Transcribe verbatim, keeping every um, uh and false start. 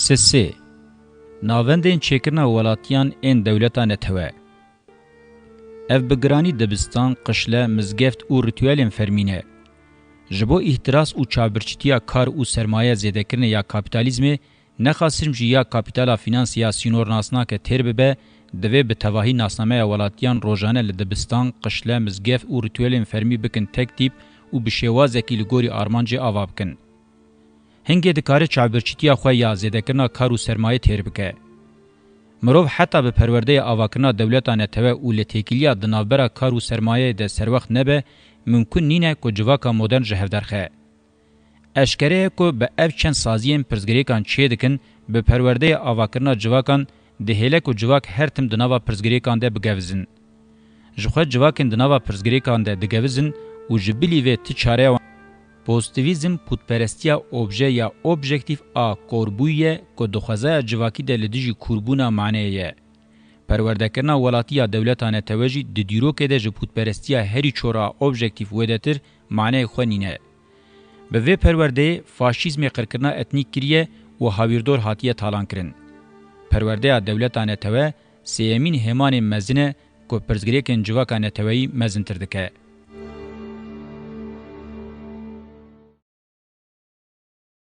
Sê sê. Navendên çêkirina welatiyan ên dewleta netewe. Ev bi giranî dibistan, qişle, mizgeft û rîtuelên fermî ne. Ji bo îhtiras û çavbirçîtiya kar û sermaye zêdekirinê ya kapîtalîzmê, nexa sirm jî ya kapîtala fînansî ya sînornasnake têr bibe, divê bi tevahî nasnameya welatiyan rojane li dibistan, qişle, mizgeft û rîtuelên fermî bikin tek tîp û bi şêwazekî li gorî armancê ava bikin. Hingê dikare çavbirçîtiya xwe ya zêdekirina kar û sermayê têr bike. Mirov heta bi perwerdeyê avakirina dewleta netewe û li têkiliya di navbera kar û sermayeyê de serwext nebe, mimkun nîne ku civaka modern ji hev derxe. Eşkere ye ku bi ev çend saziyên pirsgirêkan çê dikin, bi perwerdeyê avakirina civakan dihêle ku civak her tim di nava pirsgirêkan de bigevizin. Ji xwe civakên di nava pirsgirêkan de digevizin û ji bilî vê ti çareya wan. Pozîtîvîzm pûtperestiya obje ya objektîf a korbûyî ye ku di xwezaya civakî de li dijî kûrbûna maneyê ye. Perwerdekirina welatî ya dewleta netewe jî di dîrokê de ji pûtperestiya herî çor a objektîf wêdetir maneyê xwe nîne. Bi vê perwerdeyê faşîzmê qirkirina etnîk kiriye û hawîrdor hatiye talankirin. Perwerdeya dewleta netewe sêyemîn hêmanê mezin e ku pirsgirêkên civaka neteweyî mezintir dike.